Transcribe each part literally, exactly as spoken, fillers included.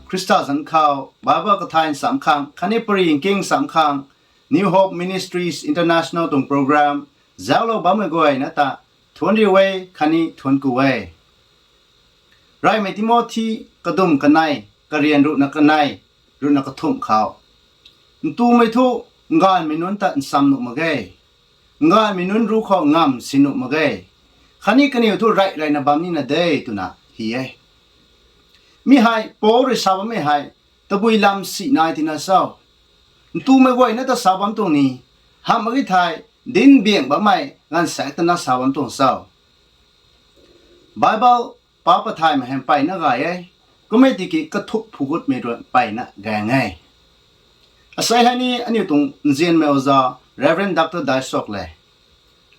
Khrista zanc khou Bible kathay nchamc khang khatni pary nking nchamc khang New Hope Ministries International tuang program zauclou bammei guayna ta thuanc riu e khatni thuanc ku e. Reymei Timothy kadum kanei, karian ruhna kanei, ruhna kathumh khou, ntumei thu nganvmei nunc ta ncham nuh mak ge, nganvmei nunc ruc khou ngamv si nuh mak ge, khatni kaniw thu rey reyna bam nina de twna hy e. Mi hei Paul rui sa bammei hei tabui lam si nai tina cho? Ntumei guayna ta sa bam tuang ni, hamh mak ge thei dinc biang bammei gaanvsaekc tana sa bam tuang cho? Bible pa pathaymei hei mpeyna gay e, kum e tiki kathuk phugutmei rui mpeyna gaeng e. Asei hei ni aniu tuang nzianmei oza Reverend Doctor Daisok le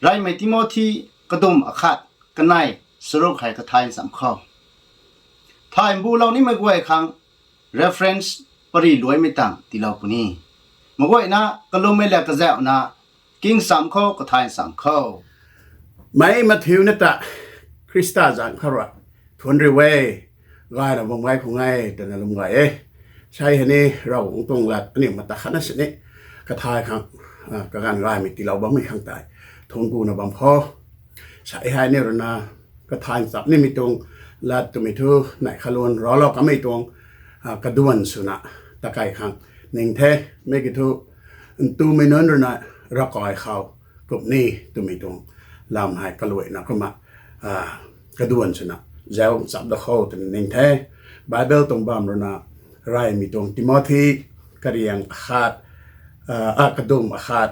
Reymei Timothy kadum akhat kanei charuk hei kathay nchamc khou thay mbulou nimei guay khang reference pary luaimei tang tiilou puni. Maguayna kalummei la kazauhna king nchamc khou kathay nchamc khou, mei mathiuna ta Khrista zanc khou rui thuanc riu e, gayna bam gay khou nge twna lwm gay e. Asei hei ni Ravguangc tuang lat aniu mata khatna sini kathay khang, kaganv gaymei tiilou bammei khang tei thuanc kuna bam khou, asei hei ni ruina kathay nchamc nimei tuang lat twmei thu neih khaluan raclou kamei tuang kaduan swna takei khang ning the. Mi ki thu ntumei nunc ruina ravkai khou kum ni twmei tuang lam hei kaluaina kumna kaduan swna zauc nchap da khou twna ning the. Bible tuang bam ruina Reymei tuang Timothy kariang akhat, a kadum akhat,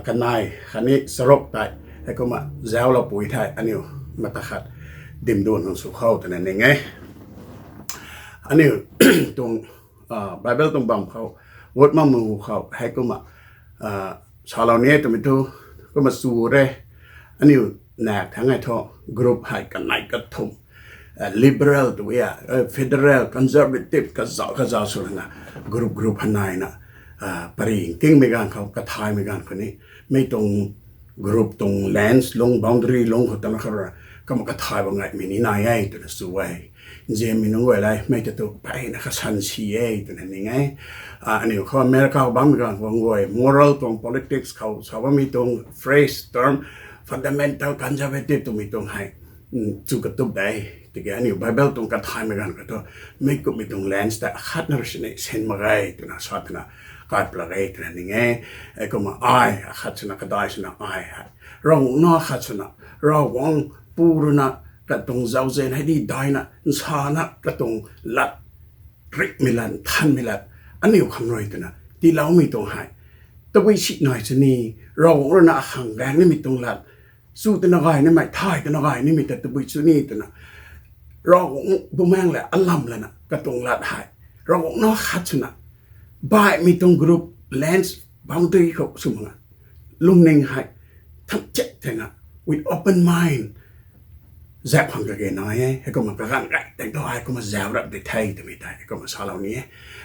kanei khatni charuk tei heikumna zauclou pui thei aniu mata khat dimduan khang sw khou twna ning e. Aniu tuang Bible tuang bam khou gut makmei hu khou heikumna salou ni e twmei thu, kumna chu re, aniu nak thangc e thu group hei kanei kathumh, liberal tw e, federal, conservative, kazauh kazauh swna group group hei naina pary nkingmei ganv khou, kathaymei ganv khou ni mei tuang group tuang lens lung, boundary lung khou tana khou rui kumna kathay bam ngaimei ni nai e twna chu e. Nzianmei nunc guay le mei ta tu mpeyna kasan si e twna ning e. Aniu khou America khou bammei ganv khou guay moral tuang, politics khou sa bammei tuang phrase, term, fundamental conservative twmei tuang hei chu katup de. Tiki aniu Bible tuang kathaymei ganv khou thu mei kumhmei tuang lens ta akhatna rui sini sin mak ge twna sa twna kai pla ge twna ning e. Heikumna ai akhat swna kadai swna ai hei Ravguangc nac khat swna, Ravguangc pu ruina katuang zauzian hei di daina nsana katuang lat rikmei lat, nthanmei lat aniu khang rui twna tiiloumei tuang hei tabui si nai sini, Ravguangc ruina akhang gaeng nimei tuang lat, chu twna gay nimei, thay twna gay nimei ta tabui sw ni twna Ravguangc Bumaengh le alam lana katuang lat hei Ravguangc nac khat swna baihmei tuang group, lens, boundary khou sw mak nga, lungning hei thamchek thena with open mind zauc khang kage nai e. Heikumna kaganv gay tang thu heikumna zauc rap di the twmei tei heikumna salou ni e.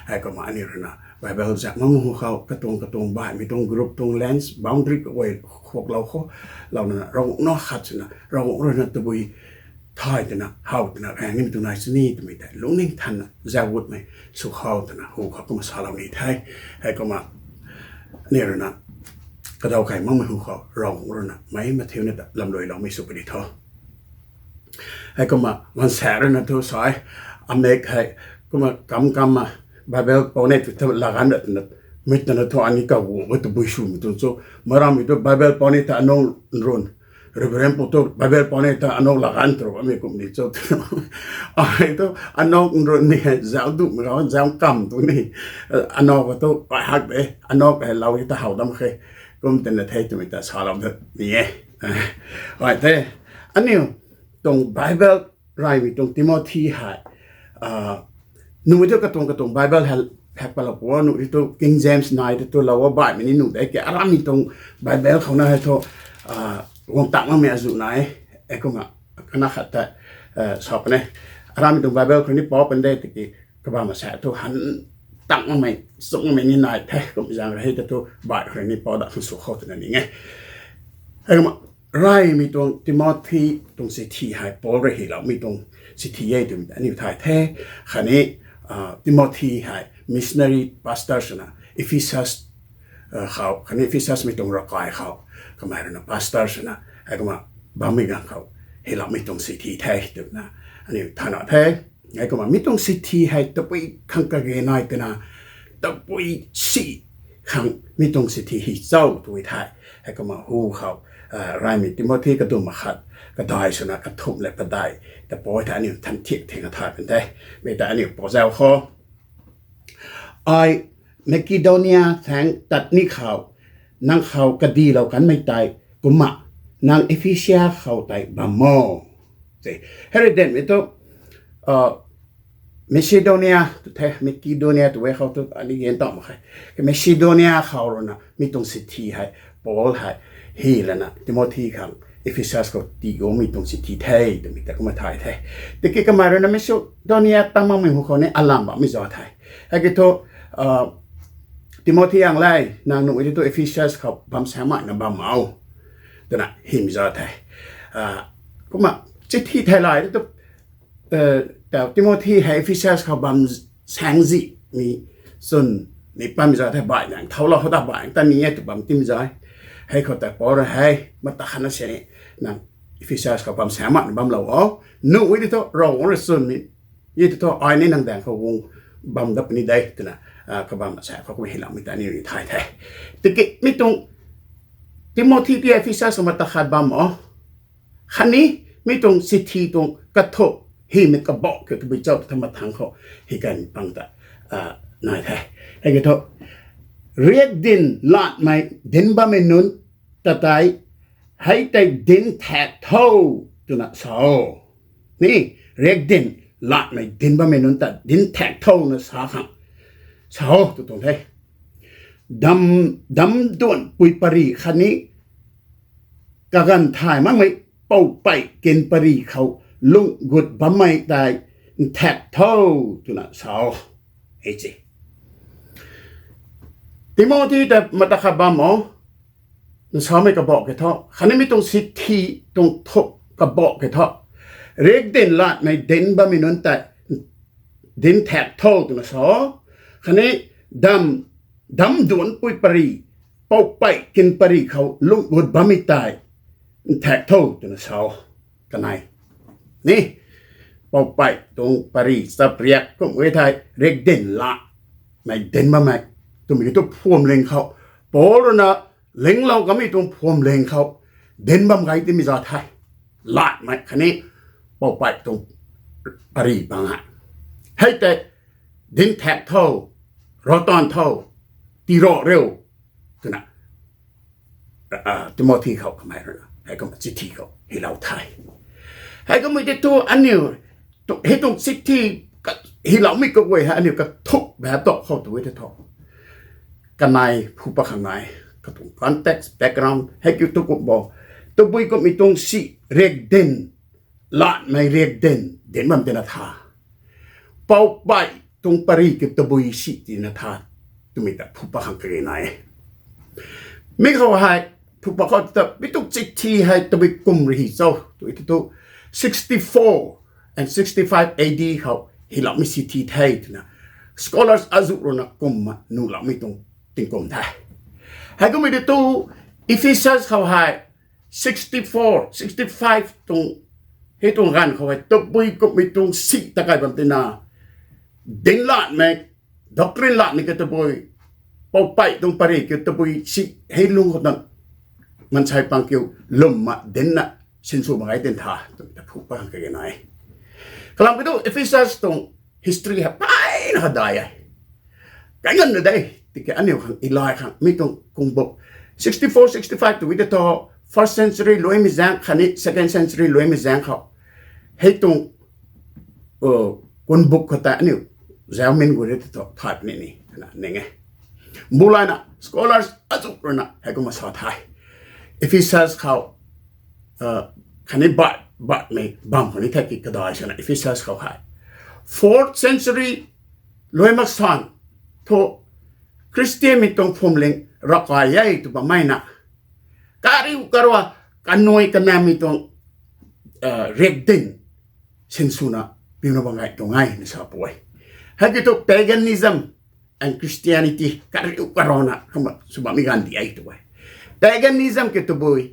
Heikumna aniu ruina Bible zauc makmei hu khou katuang katuang baihmei tuang group tuang lens, boundary kaguay khuaklou khou, louna Ravguangc nac khat swna Ravguangc ruina tabui thay twna, how twna gaeng nimei tuang nai sini twmei tei lungning thanna zauc gutmei sw khou twna hu khou kumna salou ni the. Heikumna aniu ruina kadaw key makmei hu khou Ravguangc ruina meic mathiuna ta lamluiloumei sw puni tho. Heikumna ganvsaekc ruina thu sa e, amek hei kumna kam kamna Bible pou ni tu ta laganv ra twna, mi twna thu ani kaguangc e tabui swmei tuang cho, marammei tu Bible pou ni ta anunc nrun, Reverend pu tu Bible pou ni ta anunc laganv tw bammei kumhmei cho twna, ai tu anunc nrun ni hei zauc duhmei khou zauc kam tu ni, anunc khou tu ai hak de, anunc hei lou e ta how dam khe, kum twna the twmei ta salou dat ni e. Ai the, aniu tuang Bible Reymei tuang Timothy hei, nuh e tu katuang katuang Bible hei hak patlou pu, nuh e tu King James nai tu tu lou baihmei ni nuh de, ke aramei tuang Bible khou na hei thu guang tak makmei azuh nai e. Heikumna kana khat ta sa puni, aramei tuang Bible khou ni pou pan de tiki kabam masaekc thu han tak makmei, chuk makmei ni nai the, kum zaeng rui hei ta thu baih khou rui ni pou dat khang sw khou twna ning e. Heikumna Reymei tuang Timothy tuang chithi hei Paul rui hyloumei tuang chithi e twmei ta aniu thay the. Khatni Timothy hei missionary pastor swna Ephesus khou khatni Ephesusmei tuang ravkai khou kamei ruina pastor swna heikumna bammei ganv khou hyloumei tuang sithi the twna aniu thana the. Heikumna mi tuang sithi hei tabui khang kage nai twna tabui si khang mi tuang sithi hy cho tw the. Heikumna hu khou reymei Timothy kadum makhat kadai swna kathumh le padeih ta pui the aniu than thiak thing a thay pun the. Mi ta aniu pau zau khou Ai Macedonia thaeng tat ni khou nang khou kadilou kanmei tei kumna nang Ephesia khou tei bam o. Hei rui dinmei thu Macedonia tu the, Macedonia tu e khou tu ani gen tau mak khe. Macedonia khou ruina mi tuang sithi hei Paul hei hy lana Timothy khang Ephesus khou tii guangmei tuang sithi the twmei ta kumna thay the. Tiki kamei ruina Macedonia ta makmei hu khou ni alam bammei za the. Hei ki thu Timothy ang le, nang nuh e thu Ephesus khou bam saeng makna bam o twna hymei za the. Kumna sithi thei lay tu Timothy hei Ephesus khou bam saengzihmei chwn ni pammei za the. Baih nang thoulou khou ta baih ta ni e tw bam timei za e. Hei khou tei Paul rui hei mata khatna sini nang Ephesus khou bam saeng makna bamlou o. Nuh e thu Ravguangc rui chwnmei e tw thu ai ni nang daeng khou guang bam dat puni de twna kabam sa khou kumna hyloumei ta ni rui thay the. Tiki mi tuang Timothy ti Ephesus khou mata khat bam o khatni mi tuang sithi tuang kathumh hymei kabauh kiu tabui cho ta mathangc khou hy kan pang ta nai the. Hei ki thu riakdyn latmei dinc bammei nunc ta tei hei tei dinc thaek tho twna sa o. Ni, riakdyn latmei dinc bammei nunc ta dinc thaek tho na sa khang sa o tw tuang the. Dam, damduanpui pary khatni kaganv thay makmei poupeih kin pary khou lung gut bammei tei nthaek tho twna sa o. Ei ci Timothy ta mata khat bam o, nsamei kabauh ke thu khatni mi tuang sithi tuang thup kabauh ke thu, riakdyn latmei dinc bammei nunc tei dinc thaek tho twna sa o, khatni dam, damduanpui pary, poupeih kin pary khou lung gut bammei tei nthaek tho twna sa o. Kanei ni, poupeih tuang pary chapriak kum e thei riakdyn latmei dinc bammei twmei ki thu phuamling khou Paul ruina linglou kamei tuang phuamling khou dinc bam gay timei za the. Latmei khatni poupeih tuang pary bang e. Hei tei dinc thaek tho, ravtaanv tho, tiiraw riu twna Timothy khou kamei ruina heikumna chithi khou hylou the. Heikumna tei thu aniu hei tuang chithi hyloumei kaguay hei aniu kathuk bap ta khou tu e tei thu kanei phu pa khang nai, katuang context, background hei kiu thu kum bo, tabui kummei tuang si riakdyn, latmei riakdyn dinc bam tina tha, poupeih tuang pary kiu tabui si tina tha twmei ta phu pa khang kage nai. Mi khou hei phu pa khou ta mi tuang chithi hei tabui kum rui hy cho tu e tei thu sixty-four and sixty-five A D khou hyloumei chithi the twna scholars azuh ruina kumna nuhloumei tuang tingkum the. Heikumna tei thu Ephesus khou hei sixty-four, sixty-five tuang, hei tuang ganv khou hei tabui kummei tuang si ta kai bam tina, dinc latmei, doctrine latmei kiu tabui, poupeih tuang pary kiu tabui si hei lung khou ta mansei pang kiu lwmna dincna sinsw mak gay tin tha twmei ta phu pa khang kage nai. Kalam kiu thu Ephesus tuang history hei peyna hadai e. Kai nganvna de, tiki aniu khang ilay khang mi tuang kungbuk sixty-four, sixty-five tu e tei thu first century luaimei zaeng khatni second century luaimei zaeng khou hei tuang kungbuk khou tei aniu zaumin gu e tei thu thay puni ni twna ning e. Mbu layna scholars azuh ruina heikumna sa the. Ephesus khou khatni baih, baihmei bam khou ni the ki kadai swna Ephesus khou hei fourth century luai mak san thu Khristianmei tuang phuamling ravkai e tw bammei na, kariu karua, kanui kanammei tuang riakdyn sinswna piuna bam gay tuang e na sa pui. Hei kiu thu paganism and Christianity kariu karana kumna sw bammei ganv di e tu e. Paganism kiu tabui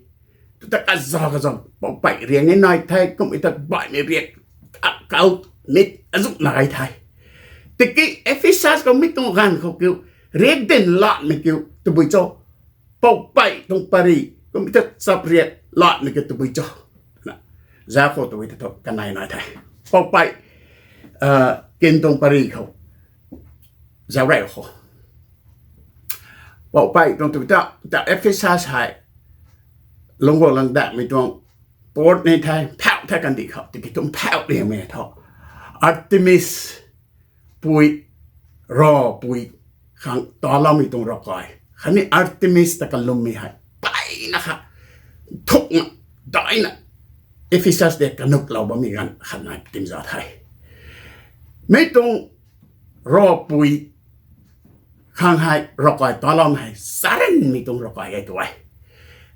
tu ta kaza kaza poupei riak ni nai the, kumna ta baihmei riak, cult, myth azuh nai the. Tiki Ephesus khou mi tuang ganv khou kiu riakdanv latmei kiu tabui cho? Poupei tuang pary, kumna ta chapriak latmei kiu tabui cho? Zauc khou tabui ta thu kanei nai the. Poupei kin tuang pary khou zauc rey khou poupei tuang tabui ta, ta Ephesus hei lungc guang lang datmei tuang port ni the, phauh the kandih khou, tiki tuang phauh rimei thu Artemis pui, ravpui khang taloumei tuang ravkai. Khatni Artemis ta kalummei hei mpeyna kha thukna, daina Ephesus de kanuklou bammei ganv khat nai tim za the. Mi tuang ravpui khang hei ravkai taloumei hei sarinmei tuang ravkai e tu e.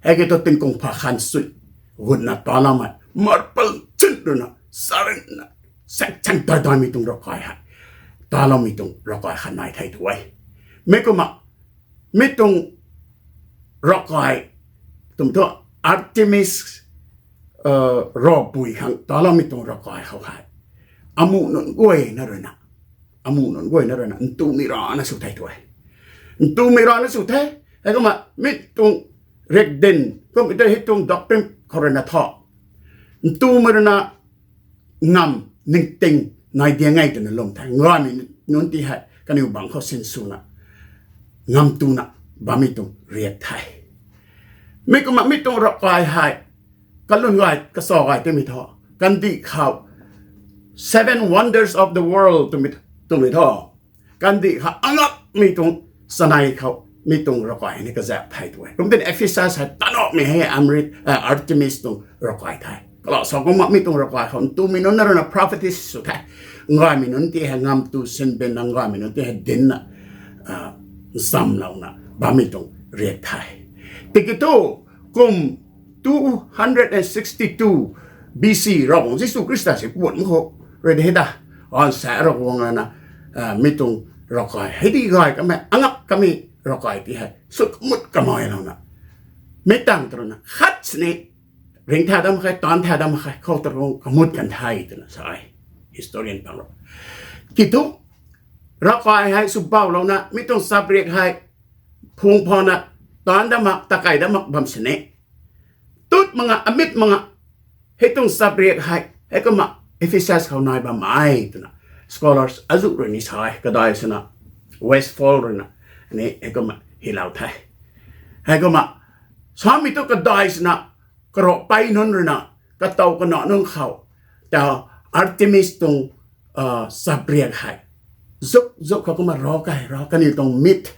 Hei kiu thu tingkung pha khan sui gutna taloumei marpal chin ruina sarinna sang chang dai daimei tuang ravkai hei taloumei tuang ravkai khat nai the tu e. Mi kumna mi tuang ravkai twmei thu Artemis ravpui khang taloumei tuang ravkai khou hei amuh nunc guayna ruina, amuh nunc guayna ruina ntumei rana sw the tu e. Ntumei rana sw the. Hei kumna mi tuang riakdanv kumna ta hei tuang doctrine khou ruina thu ntumei ruina ngam ningting nai diang e twna lwm the. Ngaymei nunc ti hei kaniw bangc khou sinswna ngam tuna bammei tuang riak the. Mi kumna mi tuang ravkai hei kalun gay kacha gay twmei thu kandih khou seven wonders of the world twmei thu kandih khou angakmei tuang chanei khou mi tuang ravkai ni kazauh the tu e. Kumna tini Ephesus hei tanouhmei hei Artemis tuang ravkai the. Kalau sa kumna mi tuang ravkai khou ntumei nunc na ruina prophetess sw the. Ngaymei nunc ti hei ngam tu sinbinna, ngaymei nunc ti hei dinna, zamlouna bammei tuang riak the. Tiki thu kum two hundred and sixty-two B C Ravguangc Jisu Khrista si puan khou rui de he da. An sa Ravguangc rana mi tuang ravkai hei di gay kamei, angak kamei ravkai ti hei sut mut kamei louna mi tang tu ruina khat sini ringcthau dam khe, taanc thau dam khe, khou ta rung kamut kan the twna sa e historian pang rui. Kiu thu ravkai hei sw baulouna mi tuang chapriak hei phung phana taanc dam mak, takei dam mak bam sini tut manga, amit manga hei tuang chapriak hei hei kumna Ephesus khou nai bam e twna scholars azuh rui ni sa e. Kadai swna Westphal ruina ni hei kumna hylou the. Hei kumna samei thu kadai swna karavpui nunc ruina katow kanac nunc khou ta Artemis tuang chapriak hei zuk zuk khou kumna rav kei rav kaniw tuang myth,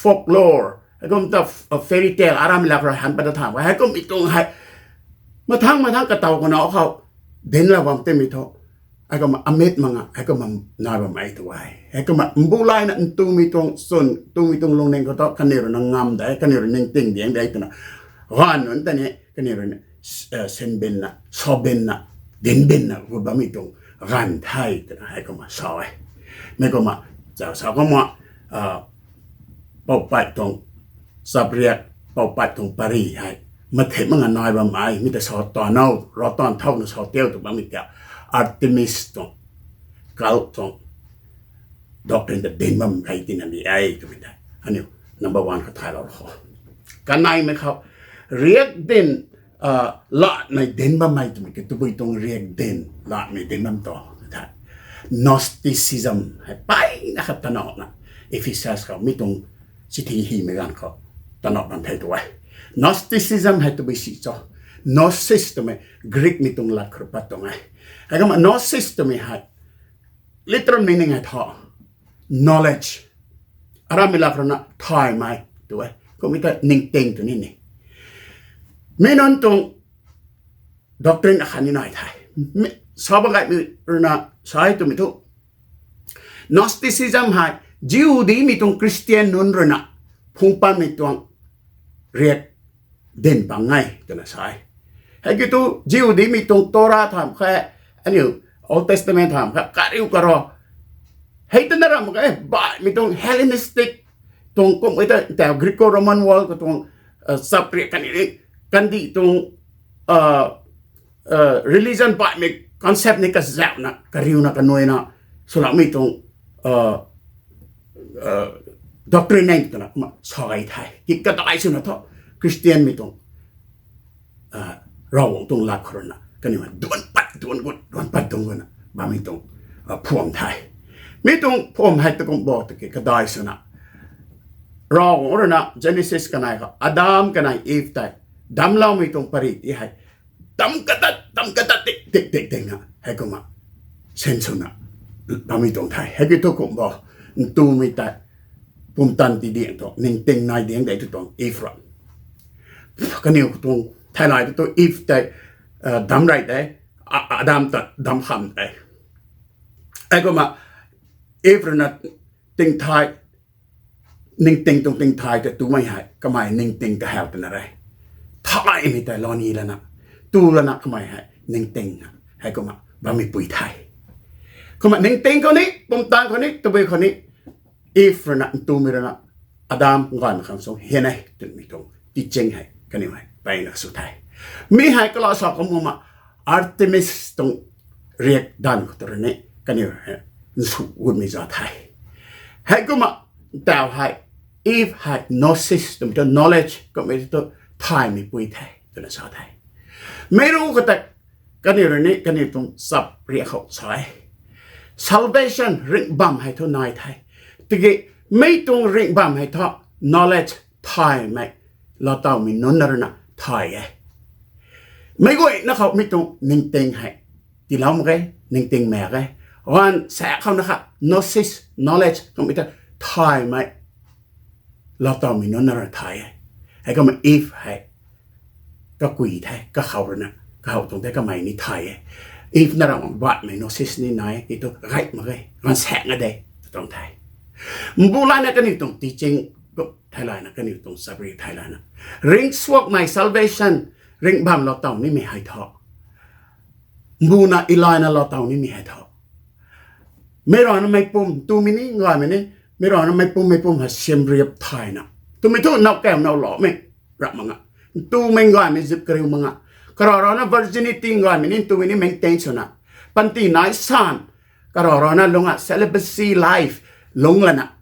folklore, hei kum ta fairy tale aramei lak rui han pat ta thamh hei kummei tuang hei mathang mathang katow kanac khou dinclou bam timei thu hei kumna amit manga hei kumna nai bam e tu e. Hei kumna mbu layna ntumei tuang chwn, ntumei tuang lungning khou thu kaniw ruina ngam de, kaniw rui ningting diang de twna ganv nunc ta ni kaniw rui sinbinna, sobinna, dinbinna gut bammei tuang ganv the twna hei kumna sa e. Mi kumna zauc sa kumna poupei tuang chapriak, poupei tuang pary hei mathei manga nai bam e, mi ta sa tan o, rav tan thouna sa teu tu bammei ta Artemis tuang cult tuang doctrine ta dinc bam kei tina di e twmei ta aniu number one khou thaylou khou. Kaneimei khou riakdanv latmei dinc bammei twmei ki tabui tuang riakdanv latmei dinc bam tu the. Gnosticism hei mpeyna khat tanouhna Ephesus khou mi tuang chithi hymei ganv khou tanouh bam the tu e. Gnosticism hei tabui si cho? Gnosis twmei Greekmei tuang lat khou pat tuang e. Hei kumna gnosis twmei hei literal meaning hei thu knowledge, aramei lak ruina thaymei tu e, kummei ta ningting tu ni ni. Mi nunc tuang doctrine akhat ni nai the. Sa bam gaymei ruina sa e twmei thu Gnosticism hei Jihudimei tuang Christian nunc ruina phungc patmei tuang riakdanv pang e twna sa e. Hei kiu thu Jihudimei tuang Torah thamh khe, aniu Old Testament thamh khe, kariu karo Hei tana ram mak ge, baihmei tuang Hellenistic tuang kum e ta, ta Greco-Roman world ka tuang, uh, chap riak kani, kandih tuang, uh, religion baihmei concept ni kazauhna, kariuna, kanuina, swloumei tuang, uh, doctrine nai twna kumna sa gay the. Ki kadai swna thu Christianmei tuang, uh, Ravguangc tuang lat khou rui na kaniw hei duan pat duan gut, duan pat duan gutna bammei tuang, uh, phuam the. Mi tuang phuam hei ta kum bo tiki kadai swna Ravguangc rui na Genesis kanei khou Adam kanei Eve tei damcloumei tuang pary ti hei dam kadat, dam kadat tik tik tik tik na heikumna sinswna bammei tuang the. Hei ki thu kum bo, ntumei tei pumtan ti diang thu ningting nai diang de tu tuang Eve ra. Kaniw tuang theilay tu tu Eve tei, uh, dam rey de, A-, Adam ta dam kham de. Heikumna Eve rui na tingthay, ningting tuang tingthay ta tumei hei kamei ningting kahaw twna re. Thaymei tei lani lana, tu lana kamei hei ningting heikumna bammeipui the. Kumna ningting khou ni, pumtan khou ni, tabui khou ni, Eve rui na, ntumei rui na Adam gaymei khang sung hian e twmei tuang teaching hei kaniw hei peyna sw the. Mi hei kala sa kum kumna Artemis tuang riak danv khou tu rui ni kaniw hei nsu gutmei za the. Heikumna taw hei Eve hei gnosis twmei tu knowledge kummei tu thaymeipui the twna sa the. Meic ru khou tei kaniw rui ni kaniw tuang chap riak khou sa e, salvation ringh bam hei thu nai the. Tiki mi tuang ringh bam hei thu knowledge, thaymei, laatowmei nunc na rui na thay e. Meic guayna khou mi tuang ningting hei tiilou mak ge, ningting maek e. Gaanv saekc khou na kha gnosis, knowledge kummei ta thaymei, laatowmei nunc na rui thay e. Heikumna Eve hei kakui the, kakhou rui na, kahow tuang the kamei ni thay e. Eve na ram baihmei gnosis ni nai e, ki thu gay mak ge, gaanv saekc na de, tuang the. Mbu layna kaniw tuang teaching, theilayna kaniw tuang chap riak theilayna ringcsuakmei salvation, ringh bam laatow nimei hei thu, mbuna ilayna laatow nimei hei thu, meic rana meicpum, ntumei ni gaymei ni, meic rana meicpum, meicpum hei siamriap thayna, twmei thu now kam now loumei ram mak nga, ntumei gaymei zip kariu mak nga, kara rana virginity gaymei ni ntumei ni maintain swna, panty nai san, kara rana lungc a celibacy life lungc lana,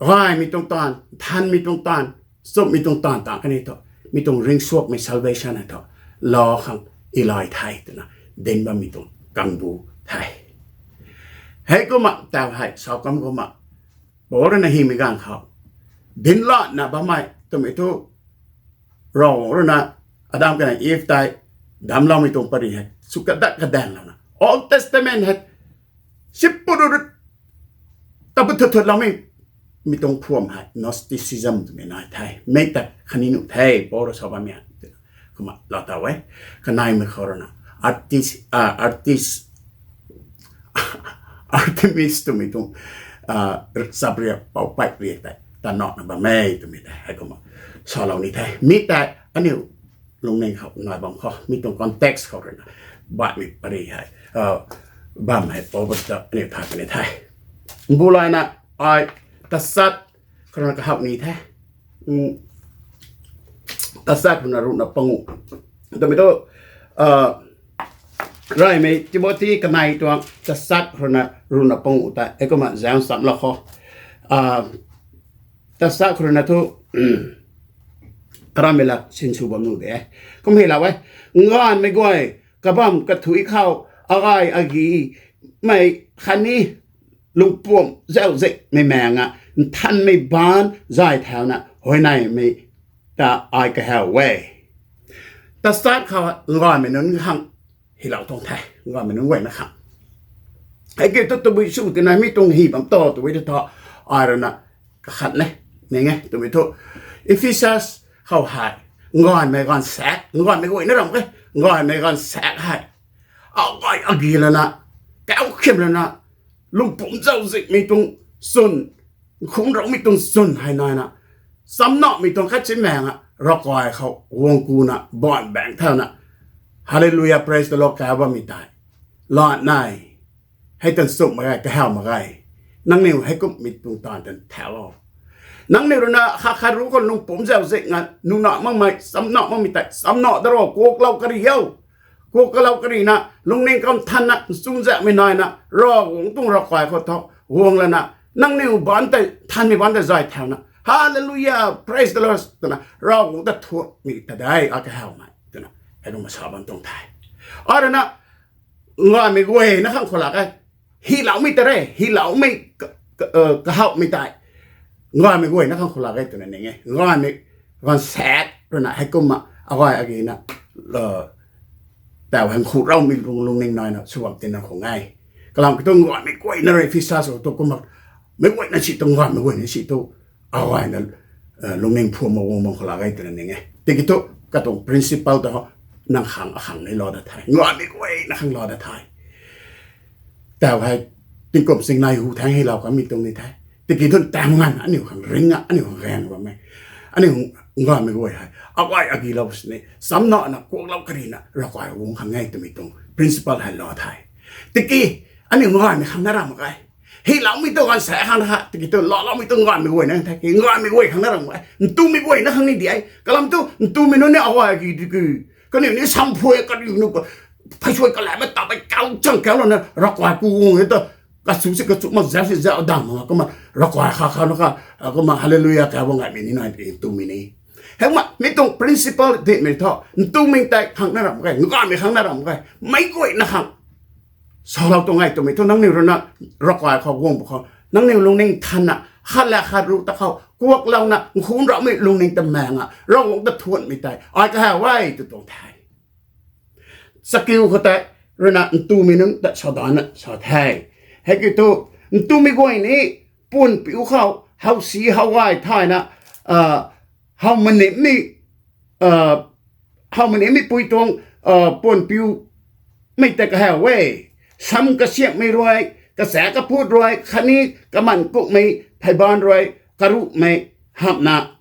gaymei tuang taanv, nthanmei tuang taanv, nchumhmei tuang taanv ta kani thu, mi tuang ringcsuakmei salvation hei thu, laa khang ilay the twna dinc bammei tuang kangbu the. Heikumna taw hei sa kum kumna, Paul rui na hymei ganv khou dinc lana bammei twmei thu, Ravguangc rui na Adam khatni Eve tei damcloumei tuang pary hei sw kadat kadanlouna, Old Testament hei sipuru tabui thut thutloumei, mi tuang phuam hei Gnosticism twmei nai the. Mei ta khatni nuh the, Paul rui sa bammei a, kumna laatow e. Kaneimei khou rui na artist, ah, artist, Artemis twmei tuang, ah, chap riak, poupey riak tei tanawna bam e twmei tei heikumna salou ni the. Mi tei aniu lungning khou nai bam khou, mi tuang context khou rui na baihmei pary hei, ah, bam hei Paul ta aniu thay puni the. Mbu layna ai tachat khou rui na kahaw ni the. Tachat khou rui na ruhna panguh twmei thu, ah, reymei Timothy kanei tuang tachat khou rui na ruhna panguh tei heikumna zaeng chamlou khou, ah, tachat khou rui na thu, arammei lat sinsw bam nuh de. Kum hei lou e, gaanvmei guay kabamv kathuic khou, agay agimei khatni lungpuam zauczikmei maeng a, nthanmei baanc zay thauna huayneymei ta ai kahaw e. Tachat khou gaanvmei nunc khang hylou tuang the, gaanvmei nunc guayna khang. Hei ki thu tabui sw tina mi tuang hy bam ta tabui ta thu, ai rui na kakhat ne, ning e twmei thu, Ephesus khou hei gaanvmei gaanvsaekc, gaanvmei guayna ram e, gaanvmei gaanvsaekc hei agay agi lana, kaukhim lana, lungpumc zauczikmei tuang chwn, nkhumroumei tuang chwn hei naina, chamnamei tuang khatsi maeng a ravkai khou guang kuna baanv baeng thauna, Hallelujah, praise the Lord kau bammei tei lat nai. Hei tan sumh mak ge, kahaw mak ge. Nangniw heikumhmei tuang taanv tan thau o. Nangniw rui na khat khat ruc khou lungpumc zauzian nga, nuh na makmei, cham na makmei tei cham na da ro, kuaklou kari o. Kuaklou karina, lungning kam thanna, nchunzaekmei naina, Ravguangc tuang ravkai khou tho guang lana, nangniw baanc tei, nthanmei baanc tei zay thauna, Hallelujah, praise the Lord, twna Ravguangc ta thuanmei ta de, a kahawmei twna, heikumna sa bam tuang the. Arana, ngaymei guayna khang khou lak e, hyloumei ta re, hyloumei ka, ka, eh, kahawmei tei, ngaymei guayna khang khou lak e twna ning e. Ngaymei gaanvsaekc rui na heikumna agay agina, eh, tau hang khu raumei lung, lungning naina sw bam tina khou nge. Kalam kiu thu ngaymei guayna rui Ephesus khou tu kumna, meic guayna si tu ngaymei guayna si tu, agayna, eh, lungning phu mak guang bam khou lak e twna ning e. Tiki thu, katuang principle ta ho, nang khang akhang ni lou da the. Ngaymei guayna khang lou da the. Tau hei, tingkum singnai hu thangc hei lou kamei tuang ni the. Tiki thu tau nganv aniu khang ring a, aniu khang gaeng bam e. Aniu ngaymei guay hei, agay agilou sini, cham na na kuaklou karina, ravkai guang khang e twmei tuang principle hei lou the. Tiki, aniu ngaymei khang na ram mak ge. Hyloumei tu gaanvsaekc khang na kha, tiki thu louloumei tu ngaymei guayna the ki, ngaymei guay khang na ram mak ge. Ntumei guayna khang ni di e. Kalam thu, ntumei nunc ni agay agi di ki. Kaniw ni samphuai, kaniw nu ka, pheysuai kalai ma ta bai kau chang kau lana, ravkai ku guang e ta, kachu si kachu mak, zau si zau dang mak, kumna ravkai kha kha na kha, kumna hallelujah kau bam ngaymei ni nai, ntumei ni. Heikumna, mi tuang principle dinmei thu, ntumei tei khang na ram mak ge, ngaymei khang na ram mak ge, meic guayna khang salou tuang e twmei thu nangniw rui na ravkai khou guang bu khou, nangniw lungning thanna, khat la khat ruc ta khou, kuaklouna, nkhun raumei lungning ta maeng a, Ravguangc ta thuanmei tei, ai kahaw e tw tuang the. Chakiu khou tei, rui na ntumei nunc ta sa dana sa the. Hei kiu thu, ntumei guay ni, puan piu khou, how si how gay thayna, ah, how manimei, ah, how manimei pui tuang, ah, puan piu mei tei kahaw e. Sam kasiamhmei rui, kachaek kaphut rui, khatni kaman kukmei pheyban rui, karuhmei hamhna,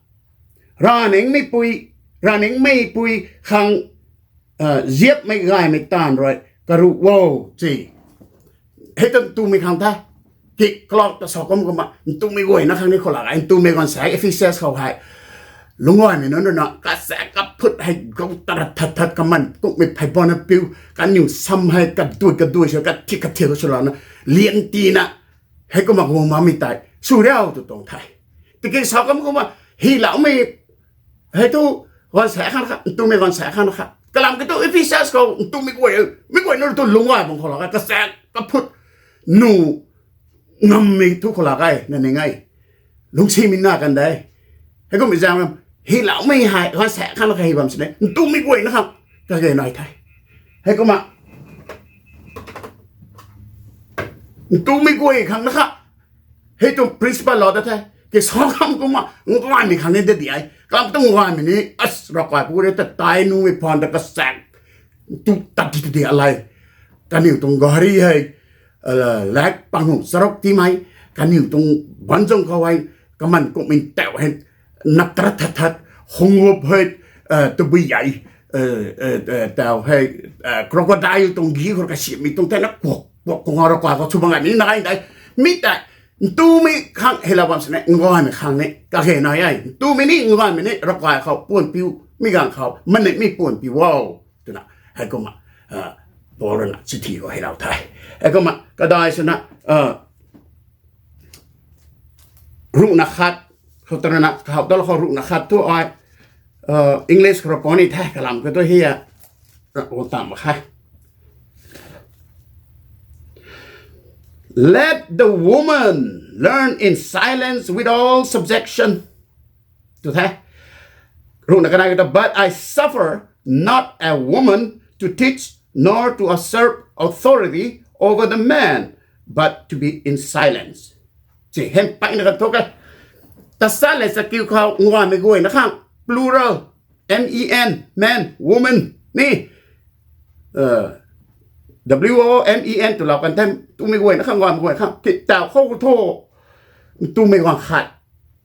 ravningmei pui, ravningmei pui khang, ah, ziapmei gaymei taanv rui karuh o, si. Hei ta ntumei khang the. Kik kalou ta sa kum kumna, ntumei guayna khang ni khou lak e, ntumei gaanvsaekc Ephesus khou hei, lungc ngaymei nunc rui na, kachaek kaphut hei gou tarat that that, kaman kukmei pheyban na piu, kaniw sam hei kadui kadui sw, kathik kathik sw lana, lian tina, heikumna guang makmei tei sw riu tw tuang the. Tiki sa kum kumna, hyloumei, hei thu, gaanvsaekc khang kha, ntumei gaanvsaekc khang kha. Kalam kiu thu Ephesus khou ntumei guay, meic guayna rui tu lungc gay bam khou lak e, kachaek kaphut, nuh ngammei thu khou lak e na ning e. Lungcsimei na kan de. Heikumhmei zaeng ram, hyloumei hei gaanvsaekc khang kha hy bam sini, ntumei guayna khang kage nai the. Heikumna, ntumei guay khang na kha, hei tuang principle lou da the. Ki sa kum kumna, ngaymei khang ni da di e. Kalam tuang ngaymei ni, as, ravkai pu rui ta tai numei phaan ta kachaek tu tat di tu di alei. Kaniw tuang gari hei, ah, lak pang hung charuk tiimei, kaniw tuang banzang khou hei, kaman kukmei tau hei, nap tarat that that, hungup hei, ah, tabui yei, ah, ah, ah, tau hei, ah, crocodile tuang gi khou kasiamhmei tuang thena kuak kuak kuak nga ravkai khou sw bam ngaymei ni nai de. Mi tei, ntumei khang hylou bam sini, ngaymei khang ni kage nai e. Ntumei ni ngaymei ni ravkai khou puan piu, mi ganv khou manimei puan piu o, twna, heikumna, ah, Paul rui na chithi khou hylou the. Heikumna, kadai swna, ah, ruhna khat, khou ta rui na, kahaw ta lou khou ruhna khat thu ai, ah, English khou rui puni the, kalam kiu thu hi a, ra, o tam kha. Let the woman learn in silence with all subjection. Tu the. Ruhna kanei kiu thu, but I suffer not a woman to teach, nor to usurp authority over the man, but to be in silence. Si, hei mpeyna kan thu ke. Ta sa le chakiu khou ngaymei guayna khang, plural, M E N, men, woman, ni, W O M E N twlou kan the, ntumei guayna khang, ngaymei guayna khang, ti tau khou thu, ntumei guang khat.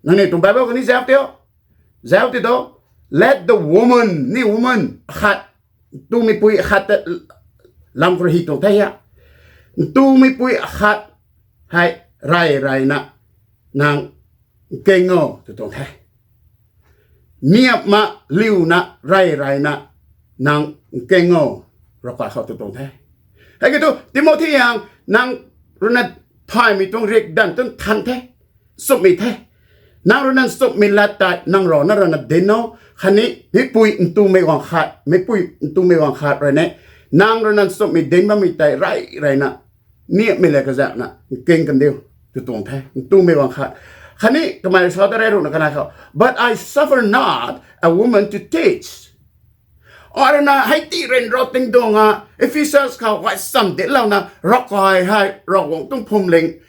Nangniw tuang Bible khou ni zauc ti o. Zauc ti tu, let the woman, ni woman, khat, ntumei pui khat ta lam khou rui hy tuang the hia. Ntumei pui akhat hei rey reyna nang nking o tw tuang the. Niamh ma liuna rey reyna nang nking o, ravkai khou tw tuang the. Hei kiu thu Timothy ang nang ruina thaymei tuang riakdanv tu nthan the, nchumhmei the. Nang ruina nchumhmei lat tei nang rana ruina dinc o, khatni meicpui ntumei guang khat, meicpui ntumei guang khat rui ne, nang ruina nchumhmei dinc bammei tei rey reyna niamhmei le kazakna nking kan diu tw tuang the, ntumei guang khat. Khatni kamei rui sa ta re ruhna kanei khou, But I suffer not a woman to teach. Ai ruina hei ti ryanra ting tuang a, Ephesus khou gay cham dinclouna ravkai hei Ravguangc tuang phuamling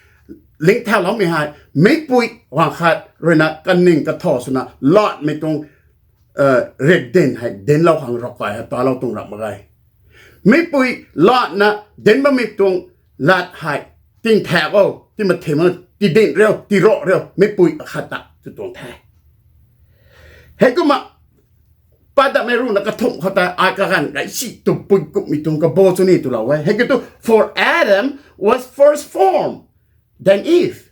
lingthauloumei hei meicpui guang khat ruina kaning kathaw swna latmei tuang riakdanv hei dinclou khang ravkai hei talou tuang ramh mak ge. Meicpui latna dinc bammei tuang lat hei tingthak o, tii mathim o, tii dinc riu, tii ra riu, meicpui akhat ta tw tuang the. Heikumna padatmei ruhna kathumh khou tei ai kaganv gay si tu pui kumhmei tuang kabo chu ni twlou e. Hei kiu thu, For Adam was first formed, then Eve.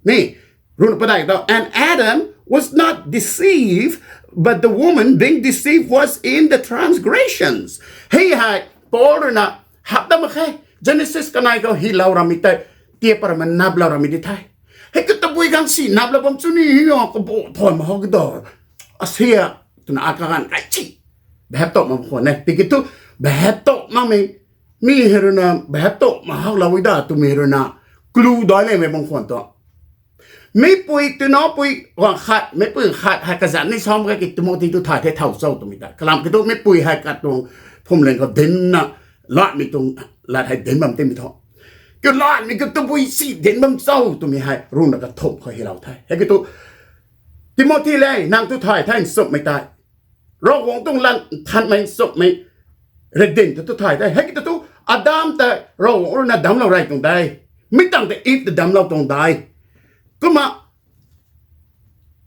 Ni, ruhna padat tho, And Adam was not deceived, but the woman being deceived was in the transgressions. Hei hei Paul ruina hap dat mak khe. Genesis kanei khou hylou ramei tei, tia parma naplou ramei di the. Hei kiu tabui khang si naplou bam chu ni hi o, kabo thay mak ho kiu do. Asia twna ai kaganv gay si behap tow mak khwan e. Tiki thu behap tow makmei, mi hei ruina behap tow mak haklou da twmei ruina clue daic lemei bam khwan tu. Meicpui twnaupui guang khat, meicpui khat hei kazanc ni sa mak ge ki Timothy tu thay the thow cho twmei ta. Kalam kiu thu meicpui hei katuang phuamling khou dincna latmei tuang lat hei dinc bam timei tho. Kiu latmei kiu tabui si dinc bam cho twmei hei ruhna kathumh khou hylou the. Hei kiu thu Timothy le, nang tu thay the nchumhmei tei. Ravguangc tuang lat nthanmei nchumhmei riakdanv ta tu thay the. Hei kiu thu Adam tei Ravguangc ruina damclou rey tuang de. Mi tangv tei Eve ta damclou tuang de. Kumna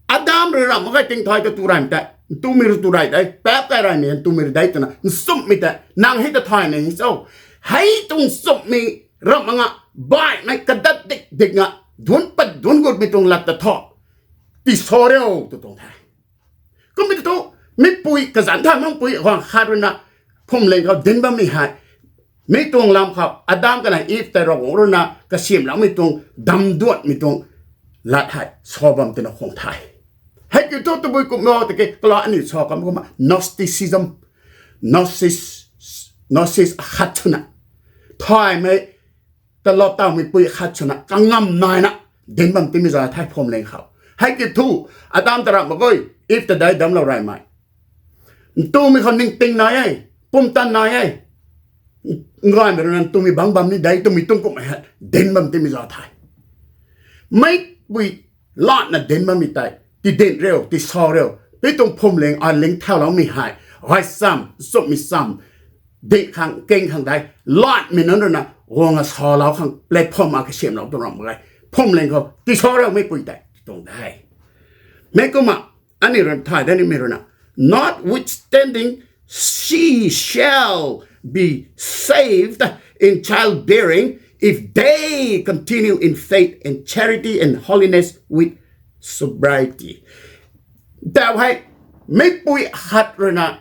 Adam rui ramh mak ge ting thay ta tu reymei tei, ntumei rui tu rey de, paap kai reymei ntumei rui de twna nchumhmei tei nang hei ta thay ni cho. Hei tuang nchumhmei ramh mak nga, baihmei kadat dik dik nga, duanc pat duanc gutmei tuang lat ta tho, tii sa riu tw tuang the. Kummei tu, meicpui kazanc thay makpui guang khat ruina phuamling khou dinc bammei hei, mi tuang lam khou Adam khatni Eve tei Ravguangc ruina kasiamhloumei tuang, damduanmei tuang lat hei sa bam twna khwan the. Hei kiu thu tabui kumh o tiki kala aniu sa kam kumna Gnosticism, Gnosis, Gnosis akhat swna, thaymei, talou tawmeipui akhat swna kangam naina dinc bam timei za the phuamling khou. Hei kiu thu Adam ta ramh mak ge, Eve ta dei damclou reymei. Ntumei khou ningting nai e, pumtan nai e. Ngaymei ruina ntumei bangc bam ni de twmei tuang kumhmei hei dinc bam timei za the. Meicpui latna dinc bammei tei, tii dinc riu, tii sa riu, mi tuang phuamling ai lingthauloumei hei gay cham, nchumhmei cham, dinc khang, nking khang dei, latmei nunc ruina guang a salou khang platform a kasiamhlou tuang ramh mak ge. Phuamling khou tii sa riu meicpui tei tw tuang de. Mi kumna, aniu ruina thay dat nimei ruina, Notwithstanding, she shall be saved in childbearing if they continue in faith and charity and holiness with sobriety. Tau hei, meicpui khat ruina,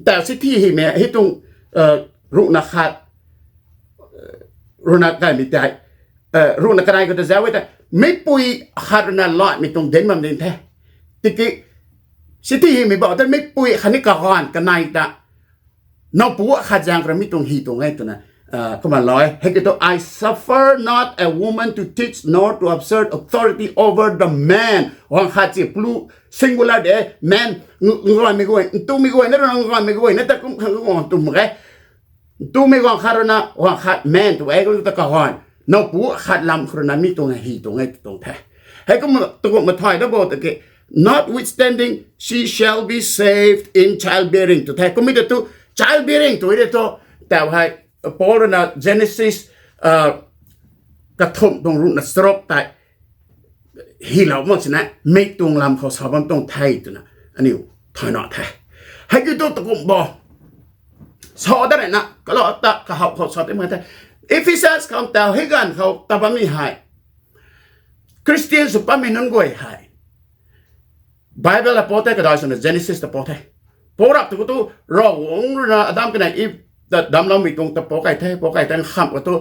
tau si thi hei mei, hei tuang, ruhna khat, ruhna kaimei tei, ruhna kanei khou ta zauc e tei, meicpui khat ruina latmei tuang dinc bam ding the. Tiki, si thi hei mei bou tei meicpui khatni kaganv kanei ta, nowpu khat zaeng khou rui mi tuang hy tuang e twna, kumna lou e. Hei kiu thu, I suffer not a woman to teach nor to assert authority over the man. Guang khat si plural, singular de, man, ngaymei guay, ntumei guay na ruina ngaymei guay na ta kum khang guang tu mak ge. Ntumei guang khat ruina guang khat man tw e, kum ta kaganv, nowpu khat lam khou ruina mi tuang hy tuang e tw tuang the. Hei kum, tu kumna thay dat bo tiki, Notwithstanding, she shall be saved in childbearing tw the. Kummei ta thu, childbearing tw e de thu, tau hei, Paul ruina Genesis kathumh tuang ruhna charuk tei hylou mak sina, mi tuang lam khou sa bam tuang the twna aniu thay na the. Hei kiu thu tu kum bo, sa dat rana, kalou ta kahaw khou sa ti mak the. Ephesus khou taw hei ganv khou ta bammei hei, Christian sw patmei nunc guay hei Bible a pou the, kadai swna Genesis ta pou the. Pou rap tu khou tu, Ravguangc ruina Adam kanei Eve ta damcloumei tuang ta pou kay the, pou kay the nkhamh khou tu,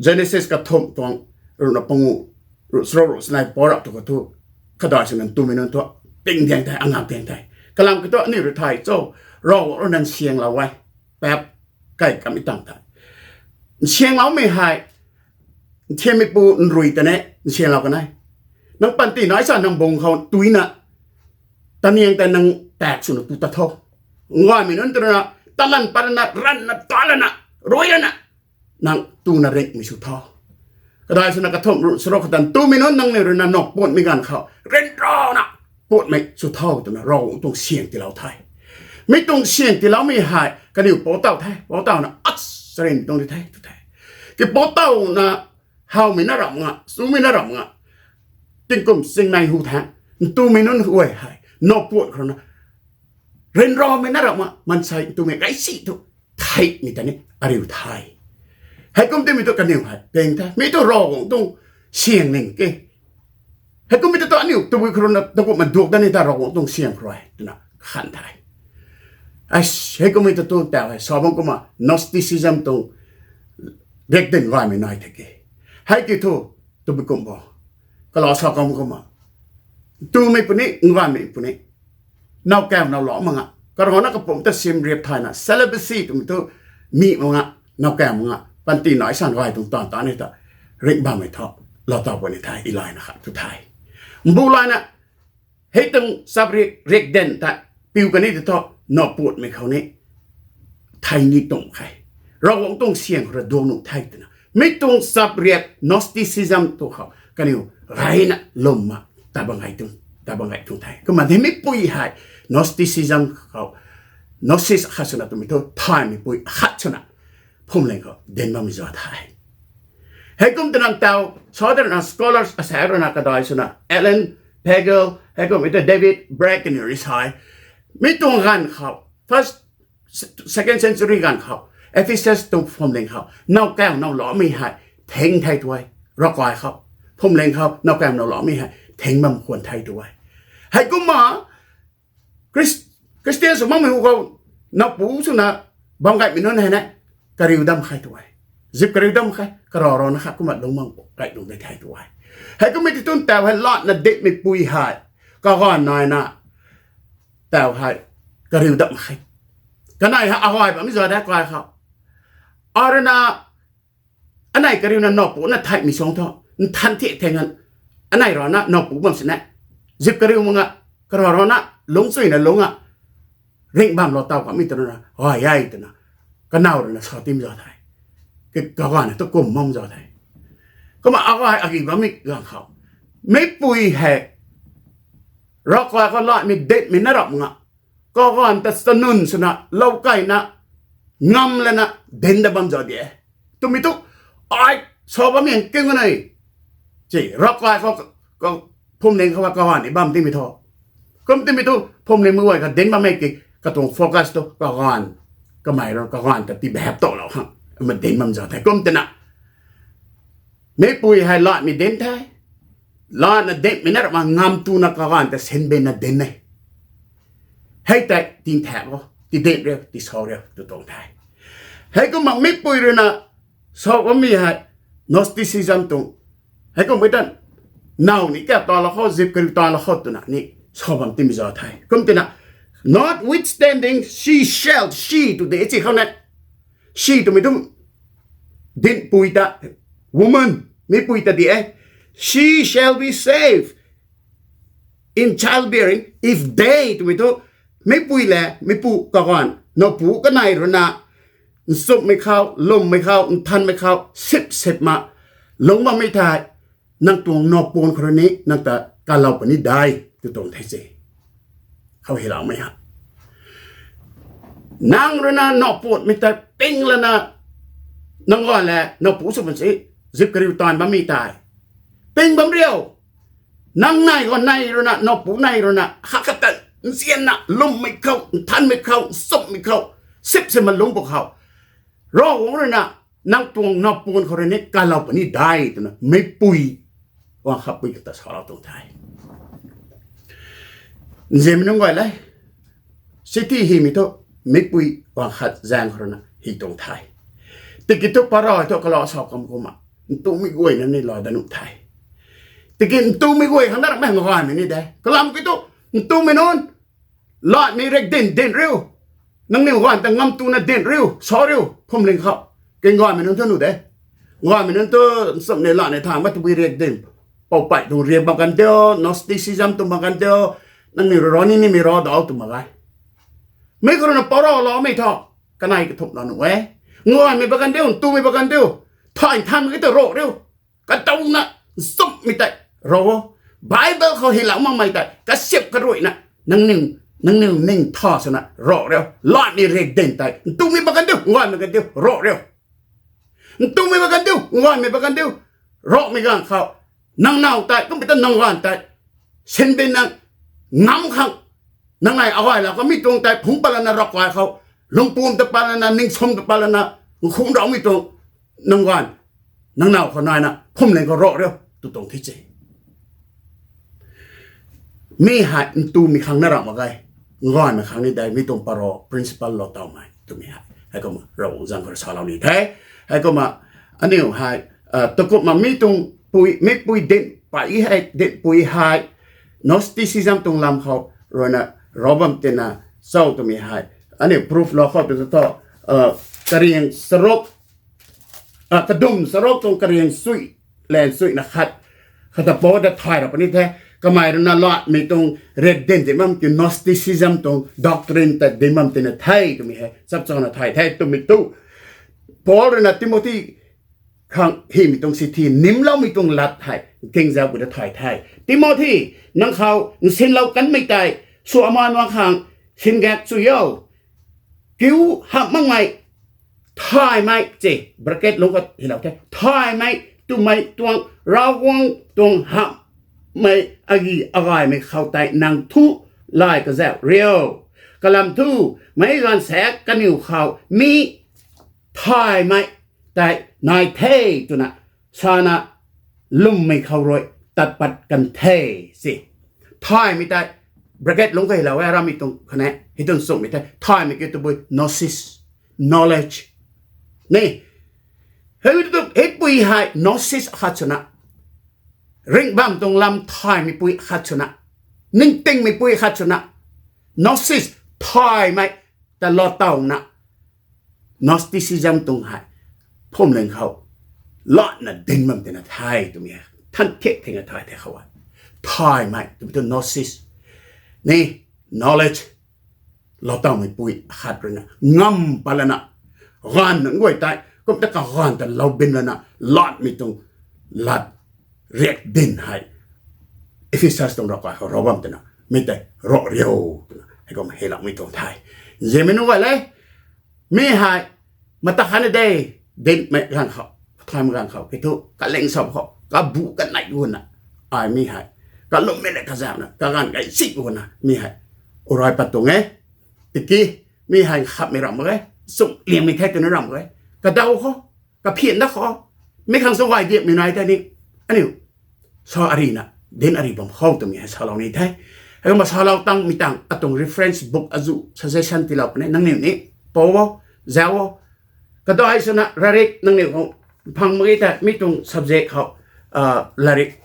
Genesis kathumh tuang ruhna pangu, ruh charuk, ruh chanei pou rap tu khou tu, kadai swna ntumei nunc thu ping diang the, angak diang the. Kalam khou tu aniu rui thay cho, Ravguangc ruina nsianglou e, paap kay kamei tang the. Nsiangloumei hei, nthiammeipu nrui ta ne nsianglou kan e. Nang panty nai sa nang bung khou tuina, taniang tei nang tak swna tu ta tho. Ngaymei nunc twna, talan pat lana, ranna, ta lana, rui lana, nang tuna ringhmei sw tho. Kadai swna kathumh ruh charuk khou tan, ntumei nunc nangniw ruina nowpuatmei ganv khou ryanrana puatmei sw tho twna Ravguangc tuang syang tiilou the. Mi tuang syang tiiloumei hei kaniw pou taw the, pou tawna, ach, charynmei tuang di the, tu the. Ki pou tawna, howmei na ramh nga, swmei na ramh nga, tingkum singnei hu thangc, ntumei nunc guay hei nowpuat khou rana, ryanramei na ramh nga, maansei ntumei kaisi thu theihmei ta ni ariu the. Heikum timei thu kaniw hei ping the, mi thu Ravguangc tuang syang ning ke. Heikummei ta tu aniu tabui khou rana takumhna duak dat ni ta Ravguangc tuang syang khou rui twna khan the. Ai, heikummei ta tu taw hei sa bam kumna Gnosticism tuang riakdanv gaymei nai the ke. Hei ki thu, tabui kum bo, kalau sa kam kumna, ntumei puni, ngaymei puni, nowkaw now lou mak nga, karana kapumc ta sim riap thayna celibacy twmei thu mi mak nga, nowkaw mak nga, panty nai san gay tuang taanv ta ni ta ringh bammei thu lou taw puni the, ilayna khat tu the. Mbu layna, hei tuang chap riak, riakdanv ta piu kani ta thu, nowpuatmei khou ni thei ni tumh khe. Ravguangc tuang syang khou rui duang nuh the twna mi tuang chap riak Gnosticism tu khou kaniw gayna lwmna ta bam gay tuang, ta bam gay tuang the. Kumna hei mipui hei Gnosticism khou, Gnosis khat swna twmei thu thaymeipui khat swna phwamling khou dinc bammei zauc the. Heikum twna taw, southern scholars asaekc ruina kadai swna Allan Pagel, heikummei ta David Bragg kaniw rui sa e. Mi tuang ganv khou, first, second century ganv khou, Ephesus tuang phwamling khou nowkaw now loumei hei thing the tu e. Ravkai khou, phwamling khou nowkaw now loumei hei thing bam khwan the tu e. Heikumna Chris-, Christian sw makmei hu khou, nowpu swna bam gaymei nunc hei na kariu dam khe tu e. Zip kariu dam khe, karana khat kumna lungc bam gay lung de the tu e. Heikummei ti tun taw hei latna dinhmeipui hei, kaganv naina taw hei kariu dam khe. Kanei hei agay bammei zauc de kai khou. Arana anei kariuna nowpu na theihmei suang thu, nthan thi theng an, anei rana nowpu bam sini, zip kariu mak nga, karana lungc chuyna lungc a, ringh bamlou taw kamei twna gay e twna kanow ruina sa tim zauc the. Kaganv hei tu kum bam zauc the. Kumna agay agi bammei ganv khou, mipui hei ravkai khou latmei dinhmei na rap nga, kaganv ta chanun swna lou kayna ngam lana dinc dat bam zauc de. Twmei thu, ai, sa bammei king e, ci ravkai khou, phwamling khou kaganv ni bam timei thu, kum timei thu phwamling mei guay kha dinc bammei ki katuang focus thu kaganv, kamei rui kaganv ta tii behave talou khang ma dinc bam zauc the. Kum twna mipui hei latmei dinc the. Latna dinhmei na rap ma ngam tuna kaganv ta sinbenna dinc e. Hei tei tingthak o, tii dinc riu, tii sa riu tu tuang the. Heikumna mipui ruina sa bammei hei Gnosticism tuang, heikummei tan, now ni kap talou khou, zip kariu talou khou twna ni sa bam timei zauc the. Kum twna, notwithstanding she shall, she tu de ci khou ne, she twmei tu dinhpui ta, woman, mipui ta di e. She shall be saved in childbearing if they, twmei thu, mipui le mipu kaganv, nowpu kanei ruina nchumhmei khou, lwmmei khou, nthanmei khou sip sip ma lungc bammei thei, nang tuang nowpu khou rui ni nang ta kalou puni de, tu tuang the se. Khou hyloumei ha, nang ruina nowpumei ta ping lana, nang ganv le nowpu sw pun si, zip kariu taanv bammei tei ping bam riu. Nang nei ganv nei ruina, nowpu nei ruina, hakhat ta nzianna lwmmei khou, nthanmei khou, nchumhmei khou sip sip ma lungc pw khou, Ravguangc ruina nang tuang napuan khou rui ni kalou puni dai twna meicpui wang khatpui kata salou tuang the. Nzianmei nunc guay le, city hymei thu meicpui wang khat zaeng khou rui na hy tuang the. Tiki thu parou thu kalou sa kam kumna ntumei guayna ni lou dat nuh the. Tiki ntumei guay khang na ramei hang gaymei ni de. Kalam kiu thu ntumei nunc latmei rikdin din riu. Nangniw ganv ta ngam tuna din riu, sa riu, phwamling khou. King gaymei nunc thu nuh de. Gaymei nunc thu nchumhni latni thang ma tabui rikdin, poupey tuang riak bam kan diu, Gnosticism tuang bam kan diu, nangniw rui rav ni nimei rav dau tw mak ge. Mi khou rui na parou loumei thu kanei kathumh lou nuh e. Gaymei bam kan diu, ntumei bam kan diu, thay nthanmei ki ta rav riu. Kadauna nchumhmei tei rav o. Bible khou hylou makmei tei kasiamh karuina nangniw, nangniw ning tha swna rav riu. Latmei rikdin tei ntumei bam kan diu, gaymei kan diu, rav riu. Ntumei bam kan diu, gaymei bam kan diu, ravmei ganv khou nang naw tei kummei ta nang ganv tei sinbin nang ngam khang, nang nei agayla khou mi tuang tei phungc patlana ravkai khou, lungpum ta patlana, ningswm ta patlana, nkhunc raumei tuang nang ganv, nang naw khou naina phwamling khou rav riu tw tuang thi se. Mi hei ntumei khang na ramh mak ge, gaymei khang ni de, mi tuang parou principle lou tawmei twmei hei heikumna Ravguangc zaeng khou salou ni the. Heikumna aniu hei, takumhna mi tuang pui, meicpui dinhpui hei, dinhpui hei Gnosticism tuang lam khou ruina rav bam tina cho twmei hei aniu proof lou khou tu thu, kariang charuk, kadum charuk tuang kariang chui, lan chuina khat, khat ta Paul ta thay ra puni the. Kamei ruina latmei tuang rikdin din bam kiu Gnosticism tuang doctrine ta din bam tina the twmei hei chapchana thay the twmei tu Paul ruina Timothy khang hymei tuang sithi nimloumei tuang lat hei kingzapui ta thay the. Timothy, nang khou nsinlou kanmei tei sw aman wang khang singak chu o. Kiu hamh makmei thaymei, che, bracket lungc kha hylou the, thaymei twmei tuang Ravguangc tuang hamhmei agi agaymei khou tei nang thu lay kazauh riu. Kalam thu, meic gaanvsaekc kaniw khou mi thaymei tei nai the twna sana lwmmei khou rui tat pat kan the, se. Thaymei tei bracket lungc kha hylou e, aramei tuang khatni hei tuang nchumhmei the, thaymei kiu tabui gnosis, knowledge ni. Hei tu, hei pui hei gnosis akhat swna, ringh bam tuang lam thaymeipui akhat swna, ningtingmeipui akhat swna, gnosis, thaymei ta lou tawna, Gnosticism tuang hei phwamling khou latna dinc bam tina the twmei hei than thiak thing a thay the khou e. Thaymei twmei tu gnosis ni, knowledge, lou tawmeipui akhat ruina ngam patlana, gaanv nunc guay tei kum ta kaganv ta lou bin lana, latmei tuang lat riak dinc hei Ephesus tuang ravkai khou rav bam tina, mi tei rav riu twna heikumna hyloumei tuang the. Nzianmei nunc guay le, mi hei mata khatni de, dinhmei ganv khou, thaymei ganv khou kiu thu kaling sap khou kabu kanei guna, ai mi hei kalummei le kazauhna kaganv gay si guna mi hei urai pat tuang e. Tiki mi hei khammei ramh mak ge, chumh liangmei the twna ramh mak ge. Kadaw khou, kaphian da khou, mi khang sw gay diakmei nai tei ni, aniu sa arina dinc ari bam khou twmei hei salou ni the. Heikumna salou tangmei tang atuang reference book azuh suggestion tiilou puni, nangniw ni pou o, zauc o. Kadai swna latrik nangniw khou phang mak ge tei mi tuang subject khou latrik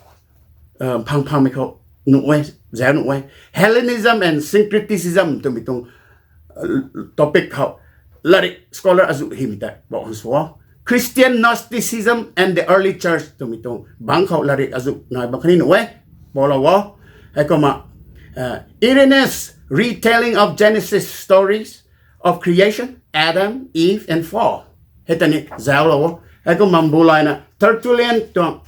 phang phangmei khou nuh e, zauc nuh e. Hellenism and Syncretism twmei tuang topic khou latrik scholar azuh hymei tei bou han sw o. Christian Gnosticism and the Early Church twmei tuang bangc khou latrik azuh nai bam khatni nuh e, poulou o. Heikumna Irenaeus' retelling of Genesis stories of creation, Adam, Eve and fall, hei ta ni zauclou o. Heikumna mbu layna Tertullian tuang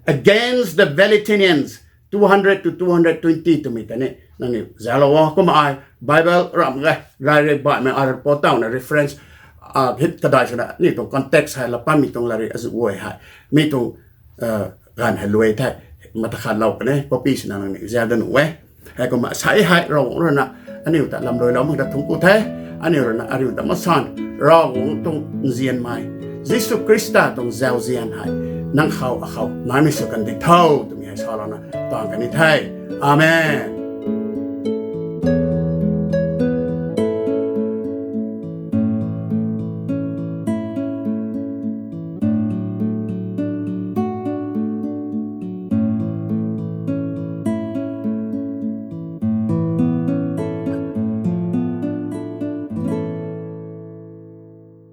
Against the Valentinians, two hundred to two hundred twenty twmei ta ni nangniw zauclou o. Kumna ai Bible ramh ge, latrik baihmei ai rui pou tawna reference hei kadai swna ni tuang context hei lapammei tuang latrik azuh guay hei mi tuang ganv hei luai the, mata khatlou puni, copy swna nangniw zauc dat nuh e. Heikumna sei hei Ravguangc ruina aniu ta lam luailou mak ta thuanc ku the. aniu rui na ariu ta masan, Ravguangc tuang nzianmei, Jisu Khrista tuang zauzian hei nang khou akhou naimei sw kan di tho twmei hei salouna tuang kan ni the. Amen.